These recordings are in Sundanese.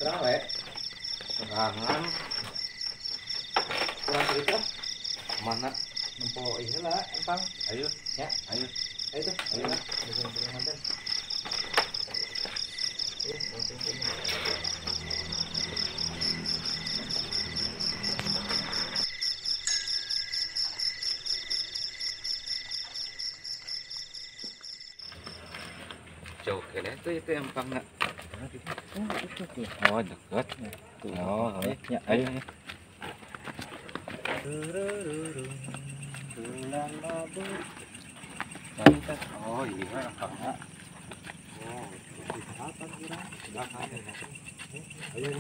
Terang we. Serangan. Kurang cerita. Mana? Nempo inilah empang. Ayo, ya, ayo. Ayo tuh, ayo. Jauh kene tuh itu empang enggak? Oh, dekat. Oh, ya, ayo. Oh iya, empangnya. Oh, di selatan kurang. Ayo.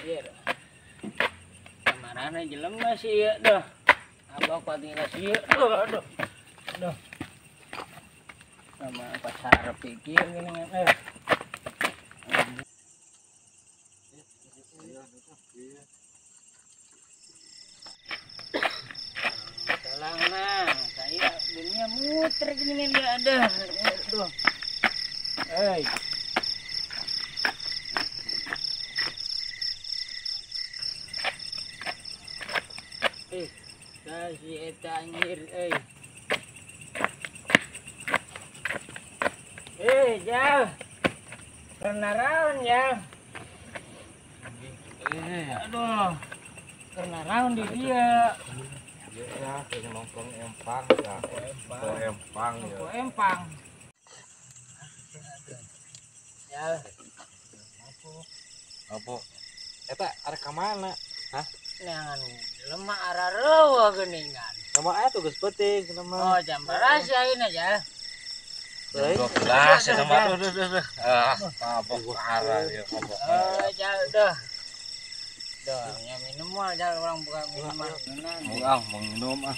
Anjir. Kamarana jelema sih ieu dah. Abah kuatir sih ieu. Aduh, aduh. Aduh. Sama pasar pikir gini kan. Salang nah, saya dunia muter gini enggak ada. Aduh. Hei. Kasih eta anjir euy. Jal. Karena ya. Aduh. Karena raun di dia. Ya, kayaknya nongkrong empang ya. Empang ya. Empang. Ya. Apa? Eta arek ka mana? Hah? Neangan lemah arareueuh geuningan. Sama aya tuh geus peuting cenah. Oh, jam berapa sih ayeuna ya? Jam 12 ya sama aduh. Ah, mabok parah ya mabok. Eh, jal dah. Dah, nya minum mah jal urang buka minuman. Mau ah, mau minum ah.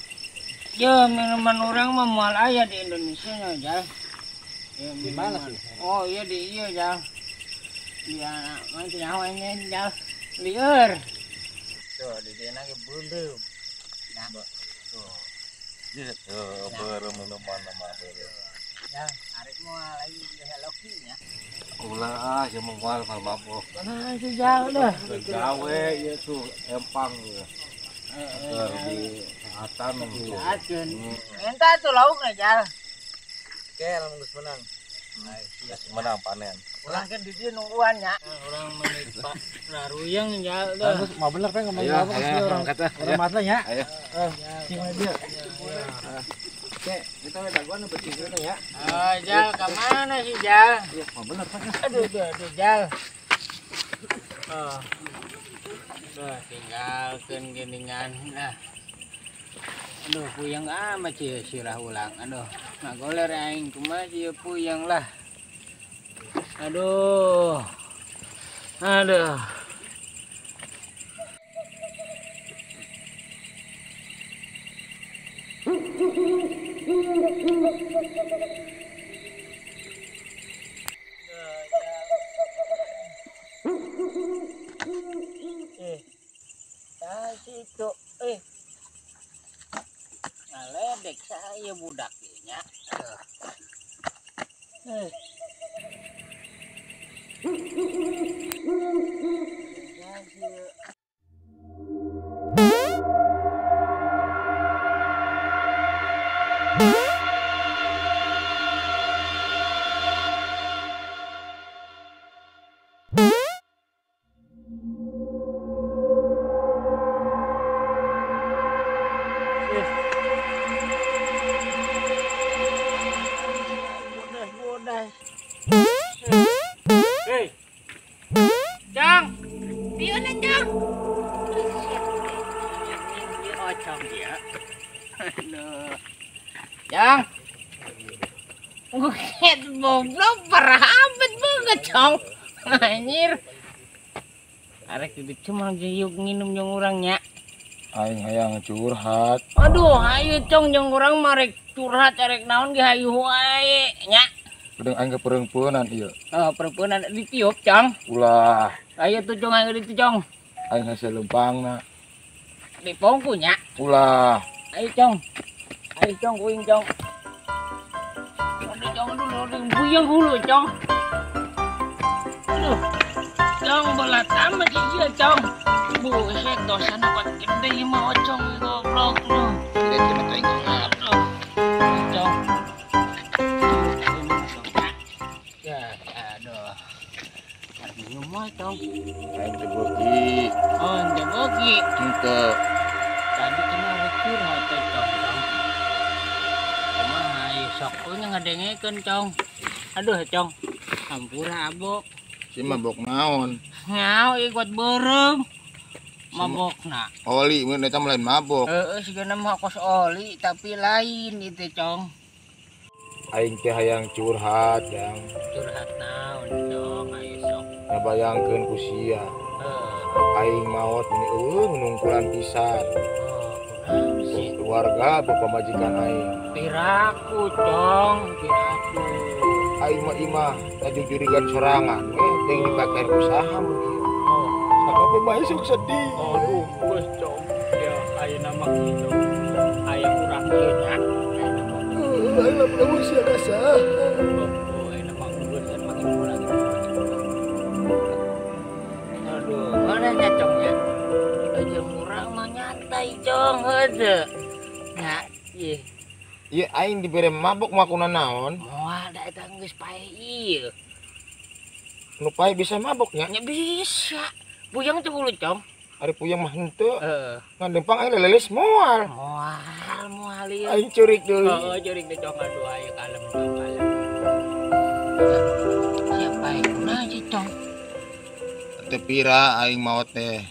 Ya, minuman urang mah moal aya di Indonesia nya, Jal. Ya, Di mana sih? Oh, iya di iya, Jal. Di anak mah nyawa ini, Jal. Lieur. Tuh, di dieu ge beuleum. Nah, Tuh. Tuh, beureum minuman mah beureum. Ya, arek moal lagi di Hello nya. Ulah ah, ya mau moal mabok. Nah, si jauh dah. Gawe ieu tuh empang ya. Keur di sehatan tuh. Saatkeun. Eta tuh laukna, Jal. Oke, lamun geus menang. Geus menang panen. Urang kan di dieu nungguan nya. Urang meuni Pak raruyeng Jal dah. Terus mau bener pengen ngomong Ayo, apa ayo, sih orang kata. orang matla nya. Ayo. Sing mana dia? Oke, kita we dagoan nu beuting ya. Oh, Jal, ka mana sih, Jal? Iya, mau bener Pak. Aduh, aduh, aduh, Jal. Oh. Duh, tinggalkeun geuningan. Nah. Aduh, puyeng amat sih sirah ulang. Aduh, ngagoler aing kumaha sih puyeng lah. Aduh. Aduh. Itu ngaledek saya budak nya. Hei, Cang, dia na Cang. Ocong dia. Aduh, Cang. Buket goblok parah amat banget, Cong. Anjir. Arek itu cuma yuk nginum jeung urang nya. Aing hayang curhat. Aduh, ayo Cong jeung urang mah rek curhat arek naon ge hayu wae nya. Pedeng aing keperempuanan ieu. Oh, perempuanan ditiup, Cong. Ulah. Ayo tuh, Cong, ayo ditu, Cong. Aing hasil lempangna. Dipongku nya. Ulah. Ayo Cong. Ayo Cong kuing Cong. Aduh Cong aduh puyeng hulu Cong. Aduh. Cong belat amat ieu Cong. Buset dosana kuat gede mah Ocong goblok lu. Aduh. Cong. Ya, aduh. Minum mah Cong. Aing teu beuki. Oh, teu beuki. Henteu. Tadi kena curhat teh Cong. Kumaha ieu sok nya ngadengekeun Cong. Aduh Cong. Hampura abok. Si mabok naon? Ngao ieu kuat beureum. Mabokna. Oli mun eta mah lain mabok. Heeh, sigana mah kos oli tapi lain itu Cong. Aing teh hayang curhat, Jang. Curhat naon, Cong? Ayo sok. Ngabayangkeun ku sia. Aing maot meni eueuh nungkulan pisan. Oh, kunaon sih? Keluarga pamajikan aing. Piraku, Cong, piraku. Aing mah imah tajujurigan sorangan we teh dipake usaha mun ieu. Oh, sakabeh bae sok sedih. Aduh, geus Cong. Ya ayeuna mah kitu. Aya urang ieu nya. Aing lamun eueuh sia ka saha. Oh, ayeuna mah geus kan makin lagi. Aduh, mana nya Cong nya? Aja urang mah nyantai Cong heueuh. Nya, ieu. Ieu aing dibere mabok mah kuna naon? Moal da eta geus pae ieu. Nu pae bisa mabok nya? Nya bisa. Puyeng teh hulu Cong. Ari puyeng mah henteu. Heeh. Ngan lempang aing leleles moal. Moal, moal ieu. Aing curik deui. Heeh, curik deui Cong. Aduh ayo kalem Cong, kalem. Siapa yang kunaon sih Cong? Teu pira aing maot teh.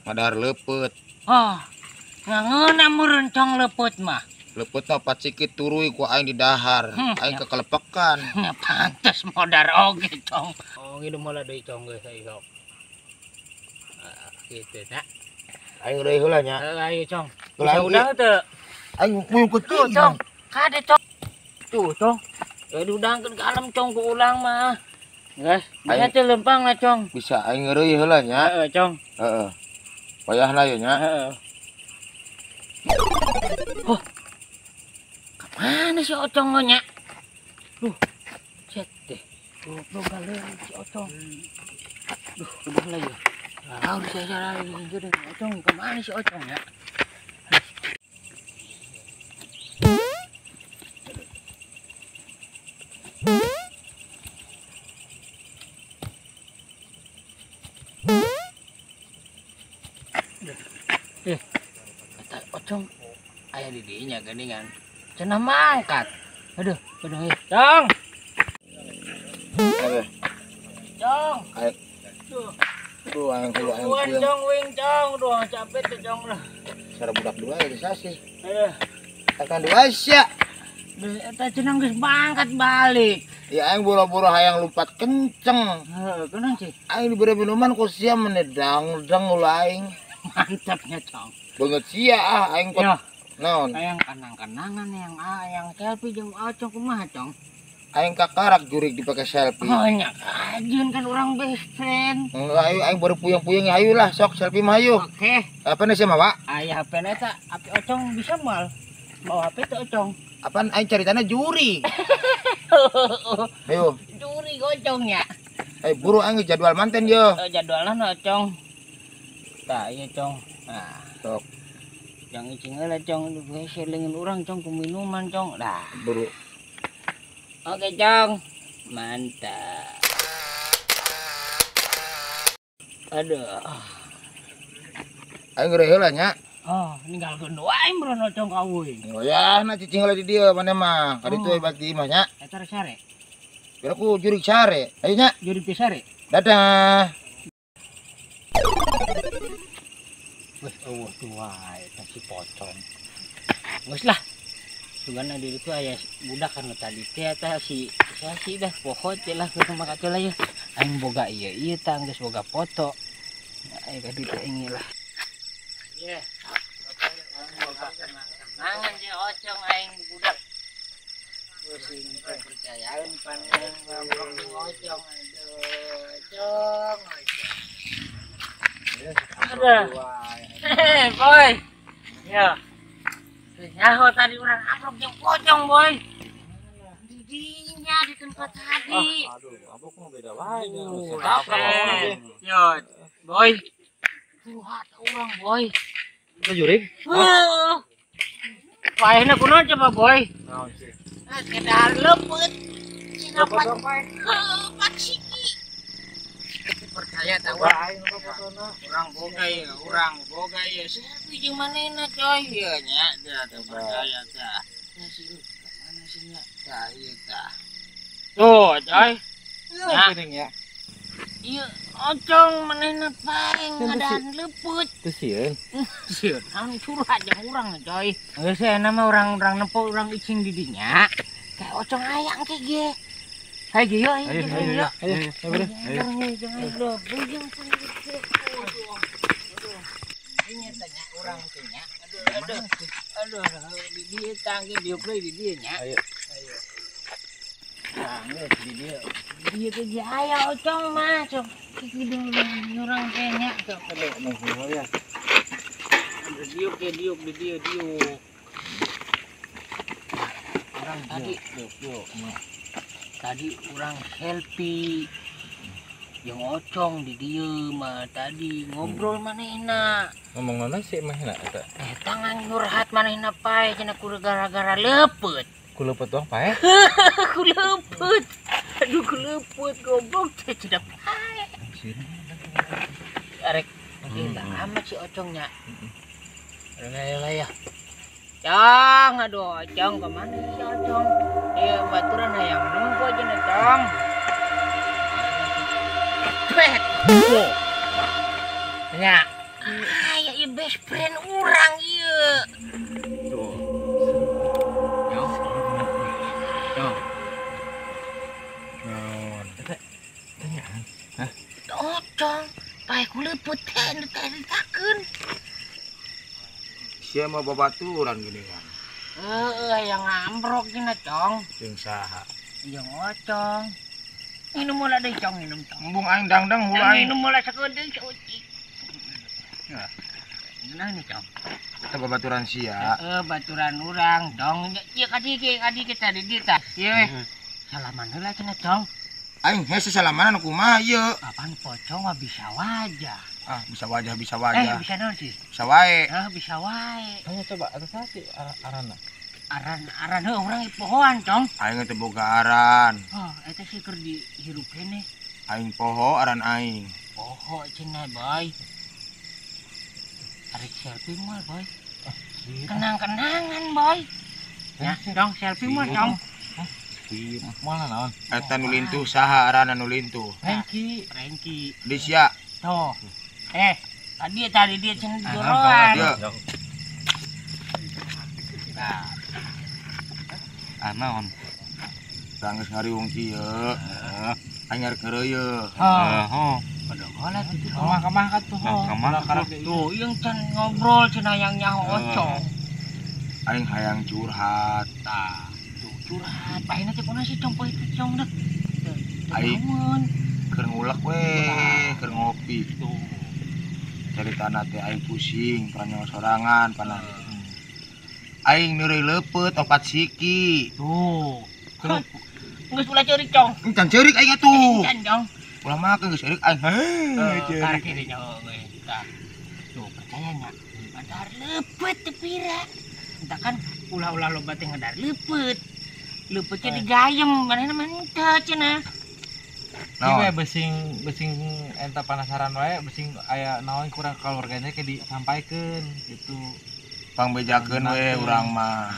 Madar leupeut. Oh. Ngangeuna meureun Cong leupeut mah. Leupeut mah pacikit turuy ku aing di dahar. Aing Ya. kekelepekan. Ya pantes modar oge Cong. Oh, ngilu moal deui Cong geus ayo sok. Gitu nak. Aing reuy heula nya. Heeh, ayo Cong. Bisa udah teu? Aing puyeng Tuh, Cong. Kade Cong. Tuh, Cong. Ya diudangkeun ka alam Cong ku ulang mah. Geus, bisa teu lempang lah Cong. Bisa aing reuy heula nya. Heeh, Cong. Heeh. Wayahna ye nya. Heeh. Oh. Mana si Ocong nya? Duh, cet deh. Goblok galeun si Ocong. Duh, udah lah ya. Lalu saya lagi Ocong, kemana si Ocong ya? Kata Ocong aya di dinya geuningan. Cenah mangkat. Aduh, aduh, eh. Cong. Aduh. Cong. Ayo. Duh. Duh, aing kudu aing puyeng. Cong, wing, Cong. Duh, capek tuh, Cong lah. Sara budak dua ya sasih. Aduh. Tekan dua sia. Eta cenah geus mangkat balik. Ya aing boro-boro hayang lompat kenceng. Heuh, kunaon sih? Aing diberi minuman ku sia menedang-dang ulah aing. Mantapnya, Cong. Beungeut sia ah aing kok. Naon? Hayang kenang-kenangan yang yang selfie jeung Ocong kumaha, Cong? Aing kakarak jurik dipake selfie. Oh nya kajun kan orang best friend. Enggak, ayo aing baru puyeng-puyeng ayo lah sok selfie mah ayo. Oke. Apa nih sih mawa? Aya HP na eta, HP Ocong bisa moal. Bawa HP teh Ocong. Apaan aing caritana juri. Ayo. Juri Ocong nya. Eh buru aing jadwal manten yo. Jadwalna Ocong. Tah ieu Cong. Nah, sok. Jangan icing heula Cong, geus leungeun urang Cong ku minuman Cong. Dah. Buru. Oke Cong. Mantap. Aduh. Aing geureuh heula nya. Oh, ninggalkeun wae meureun Ocong ka euy. Oh ya, na cicing heula di dieu maneh mah. Ka ditu balik di imah nya. Eta sare. Biar aku jurig sare. Ayo nya. Jurig teh sare. Dadah. Geus eueuh tuh wae eta si pocong. Geus lah. Sugana di ditu aya budak anu tadi teh eta si sasi dah poho teh lah ke rumah kacau lah ya. Aing boga ieu ieu tah geus boga foto. Aing ka ditu aing lah. Ye. Aing boga kenangan si Ocong aing budak. Pusing percayaan pan aing ngomong Ocong aduh Ocong Ocong. Aduh. Hei, boy. Ya. Nyaho tadi urang amrok jeung pocong, boy. Di dinya di tempat tadi. Aduh, amrok mah beda wae. Yo, boy. Curhat urang, boy. Itu jurig? Heuh. Paehna kunaon coba, boy? Naon sih? Ah, kedahar leupeut. Cenah pat siki. Percaya tak urang boga ya, urang boga ya. Selfie jeung manehna coy. Ieu nya teu teu percaya tah. Nya si mana sih nya? Tah ieu tah. Tuh, coy. Nah, geuning ya. Ieu ocong manehna paeng ngadaan leupeut. Teu sieun. Sieun naon curhat jeung urang coy. Geus aya mah urang-urang nempo urang icing di dinya. Kayak ocong hayang ke ge. Ayo, ayo, ayo, ayo, ayo, ayo, ini tanya orang tanya, aduh, aduh, aduh, di dia tangki diuk deui di dia nya. Ayo, ayo. Tangge di dia. Di dia teh aya ocong mah, sok hidung urang teh nya, sok aduh. Ya. Diuk ya diuk di dia diuk. Orang tadi diuk. Tadi orang selfie yang ocong di dia mah tadi ngobrol manehna. Ngomong naon sih manehna eta? Tangan curhat manehna pae cenah ku gara-gara leupeut. Ku leupeut doang pae? Ku leupeut. Aduh ku leupeut goblok teh cenah pae. Arek kita amat si ocongnya. Aduh lah ya. Cong, aduh ocong kemana si ocong? Iya, baturan hayang nunggu aja nih, Cong. Cepet. Nya. Ah, ya iya best friend urang ieu. Tuh. Yo. Yo. Naon? Eta tanyaan. Hah? Ocong, pae kuleuput teh nu taritakeun. Sia mah babaturan gini kan. Heeh, yang ngambrok gini, Cong. Jeung saha? Jeung ocong. Minum mula deui, Cong, minum, Cong. Embung aing dangdang hulu aing. Minum mula sakedeung saucik. Nah nih, Cong. Eta babaturan sia. Heeh, baturan urang, Cong. Ieu ka dieu, ka dieu tadi dieu tah. Ieu we. Salaman heula cenah, Cong. Aing hese salamanan kumaha ieu? Apaan pocong mah bisa wajah. Ah, bisa wajah, bisa wajah. Bisa naon sih? Bisa wae. Ah, bisa wae. Tanya coba atas sih arana. Aran heuh urang pohoan, Cong. Aing teh boga aran. Oh, eta sih keur dihirup keneh. Aing poho aran aing. Poho cenah, boy. Arek selfie moal, boy. Kenang-kenangan, boy. Ya, dong selfie moal, Cong. Moal naon? Eta nu lintuh saha arana nu lintuh? Rengki. Rengki. Di sia. Tuh. Tadi tadi dia cenah joroan. Nah. Ah naon? Tanggeus ngariung kieu. Aing arek ngeureuyeuh. Heeh. Padahal heula tuh. Kamah-kamah atuh. Kamah tuh ieu can ngobrol cenah yang nyaho ocong. Aing hayang curhat. Tah, tuh curhat. Paehna teh kunaon sih Cong poe teh Cong deh. Aing keur ngulek we, keur ngopi. Tuh. Caritana teh aing pusing, panjang sorangan panah. Aing neureuy leupeut opat siki. Tuh. Geus ulah ceurik, Cong. Can ceurik aing atuh. Can, Cong. Ulah make geus ceurik aing. Heuh, ceurik. Kiri nyaho we. Tah. Tuh, percaya nya. Padahal leupeut teu pira. Entah kan ulah-ulah loba teh ngadar leupeut. Leupeutnya digayem, manehna mah henteu cenah. Ieu besing besing eta penasaran wae, besing aya naon kurang keluarganya ke disampaikeun gitu. Pangbejakeun we urang mah.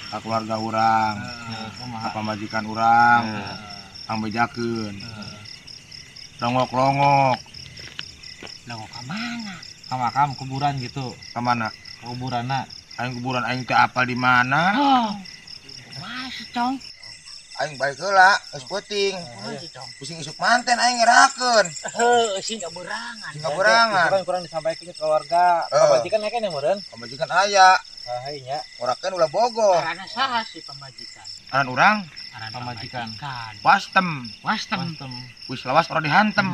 Ka keluarga urang, ka pamajikan urang. Pangbejakeun. Longok-longok. Longok ka mana? Ka makam kuburan gitu. Ka mana? Kuburanna. Aing kuburan aing teh apal di mana? Oh. Masih, Cong. Aing baik heula, geus peuting. Pusing isuk manten aing ngerakeun. Heuh, sing kaberangan. Sing kaberangan. Itu kan kurang disampaikeun ke keluarga. Pamajikan aya kan meureun? Pamajikan aya. Heuh nya. Orakeun ulah bogoh. Aranna saha sih pamajikan? Aran urang? Aran pamajikan. Wastem. Wastem. Wis lawas ora dihantem.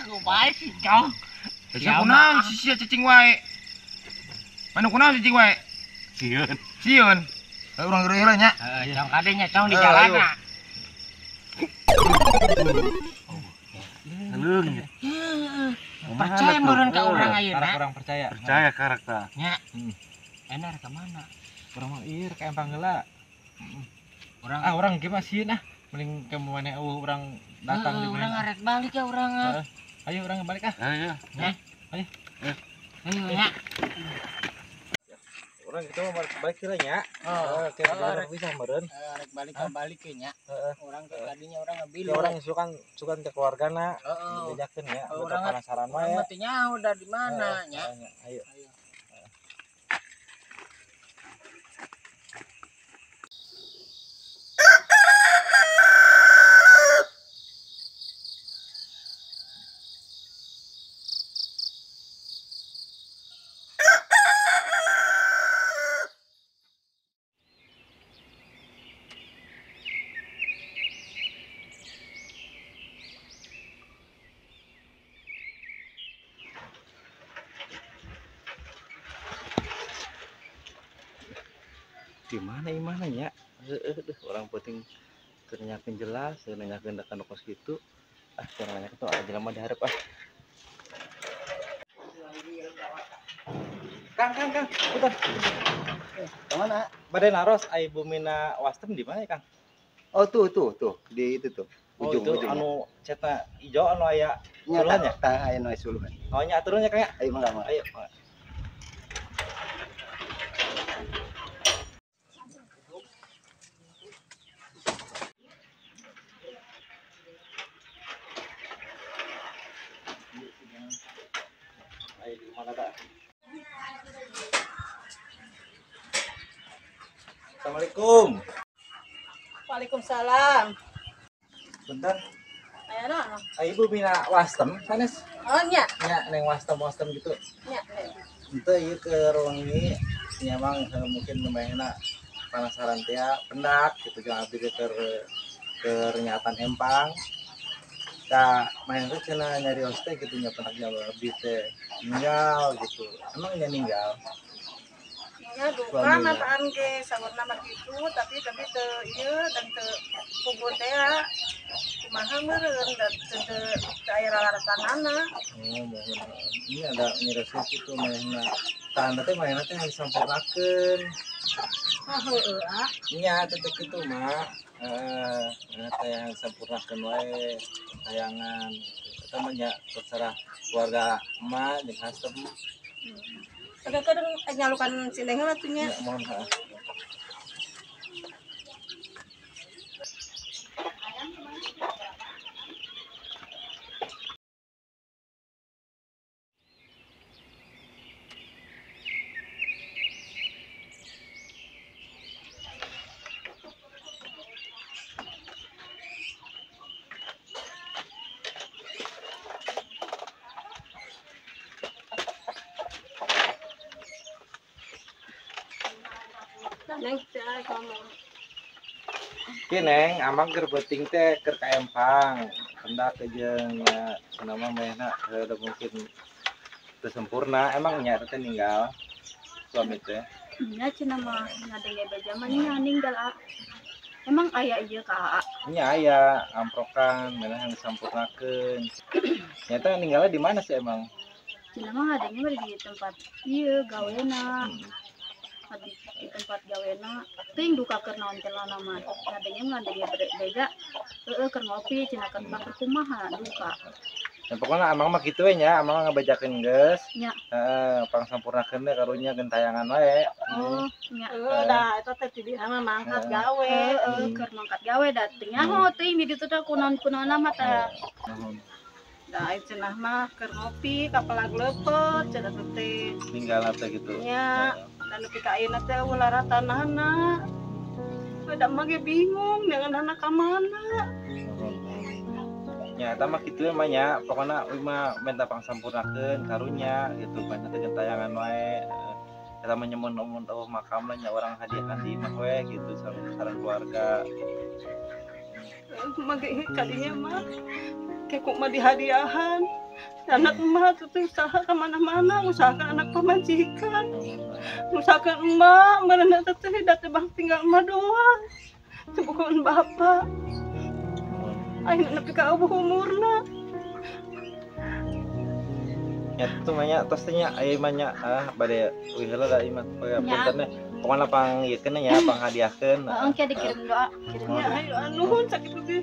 Kumaha sih, Cong? Sia kunaon si sia cicing wae. Mana kunaon cicing wae? Sieun. Sieun. Urang geureuh heula nya. Heeh, tong kade nya tong di jalan. Leung. Percaya meureun ka urang ayeuna. Urang percaya. Percaya karakter. Nya. Enar ka mana? Urang mah ieu ka empang heula. Urang urang ge mah sieun ah. Mending ke maneh eueuh urang datang di mana. Urang arek balik ya urang. Ayo urang balik ah. Ayo. Nya. Ayo. Ayo nya. Urang kitu mah balik heula nya. Heeh, kira bisa meureun. Arek balik ka balik ke nya. Urang teh tadinya urang ngebilu. Urang sukan ke keluargana. Dibejakeun nya, urang penasaran wae. Urang mah teu nyaho da di mana nya. Ayo. Di mana imahna nya? Heeh, orang penting teu nanyakeun jelas, teu nanyakeun da kana kos kitu. Ah, kurang nanya kitu aja jelema dihareup ah. Kang, punten. Ka mana? Bade naros ai bumina Wastem di mana ya, Kang? Oh, tuh di itu tuh. Ujung, oh, itu anu catna ijo anu aya suluhan nya? Tah aya nu suluhan. Oh nya aturnya Kang ya? Ayo mangga. Ayo. Ayo di mana tak? Assalamualaikum. Waalaikumsalam. Bentar. Ayo dong. Ibu bina Wastem sanes? Oh nya. Nya neng Wastem gitu. Nya. Ente ieu ke ruang ini nya mang mungkin lumayan penasaran teh pendak gitu jeung abdi teh keur nyatan empang. Tah main teh cenah nyarios teh gitu nya pendak abdi teh ninggal gitu. Emang nya ninggal? Nya duka mataan ge saurna mah kitu tapi teu ieu dan teu puguh teh kumaha meureun dan teu aya lalasanana. Oh, mohon. Ini ada nyarios kitu manehna. Tah teh manehna teh disampurnakeun. Ah heueuh ah. Nya teh kitu mah. Heeh, teh yang sampurnakeun wae tayangan gitu. Eta mah nya terserah keluarga emak jeung Hasem. Kadang-kadang nyalukan si Neng lah tuh nya. Ya, mohon ha. Neng teh ngomong. Ki Neng, amang keur beuting teh keur ka empang. Hendak jeung nya cenah mah manehna heueuh mungkin teu sempurna. Emang nya teh ninggal suami teh. Nya cenah mah ngadenge beja mah nya ninggal a. Emang aya ieu ka aa? Nya aya amprokan manehna yang disampurnakeun. Nyata ninggalnya di mana sih emang? Cenah mah ngadenge mah di tempat ieu gawena. Di tempat gawena teuing duka keur naon celana mah ngadenge beja heueuh keur ngopi cenah keur kumaha duka. Ya pokona amang mah kitu we nya, amang ngabejakeun geus. Nya. Heeh, pangsampurnakeun teh karunya gentayangan wae. Oh, nya. Heueuh da eta teh ti dina mah mangkat gawe. Heeh, keur mangkat gawe da teu nyaho teuing di ditu teh kunaon-kunaonna mah tah. Da cenah mah keur ngopi kapelag leupeut cenah teh. Ninggal teh gitu. Nya. Dan nepi ka ayeuna teh ulah ratanana. Udah mah ge bingung dengan anak ka mana. Nya eta mah kitu mah nya, pokona euy mah minta pangsampurnakeun karunya gitu, banyak teh gentayangan wae. Eta mah nyemun-nyemun eueuh makamna nya urang hadiahkan di imah we gitu sareng keluarga. Mah ge kadinya mah kayak kumaha dihadiahan. Anak emak tuh usaha kemana-mana, usahakan anak pemajikan, usahakan emak, merendah teteh, datang bang tinggal emak doang, cebukan bapak, akhirnya nepi ka eueuh umurna. Ya tuh banyak pastinya aya banyak bade wih heula da ieu mah punten pokona pang ieu keun nya panghadiahkeun. Heeh, engke dikirim doa, kirim ya ayo nuhun sakitu ge.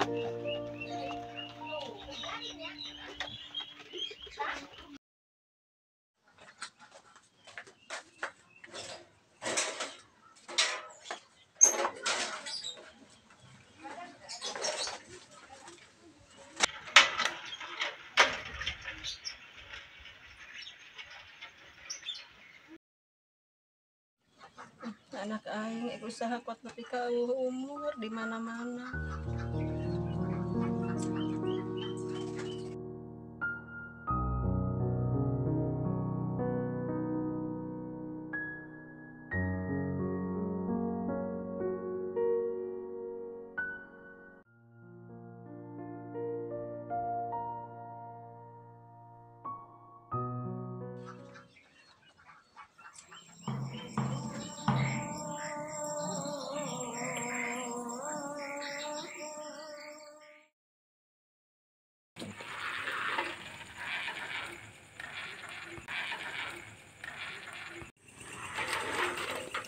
Anak aing usaha kuat nepi ka umur di mana-mana.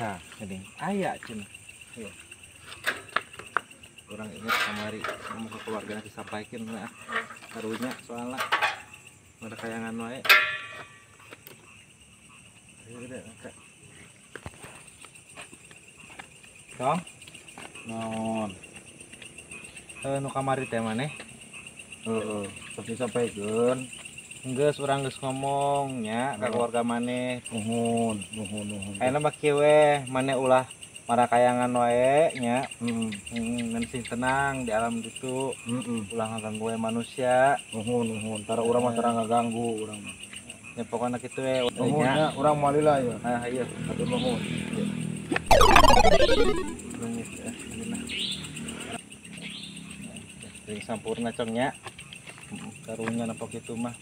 Nah, ini aya cenah. Ieu. Urang inget kamari ngomong ke keluargana disampaikeun nah. Karunya soalna ada kayangan wae. Ayo gede ka. Tong. Naon? Nu kamari teh maneh? Heeh, sok disampaikeun. Geus urang geus ngomong nya ka keluarga maneh. Nuhun, nuhun, nuhun. Ayeuna mah kieu we, maneh ulah marakayangan wae nya. Heeh, ngan sing tenang di alam ditu. Heeh. Ulah ngaganggu we manusia. Nuhun, nuhun. Tara urang mah tara ngaganggu urang mah. Ya pokona kitu we. Nuhun nya, urang moal lila ya. Ah, ieu. Hatur nuhun. Leungit ya, geunah. Sing sampurna cong nya. Karunya napa kitu mah.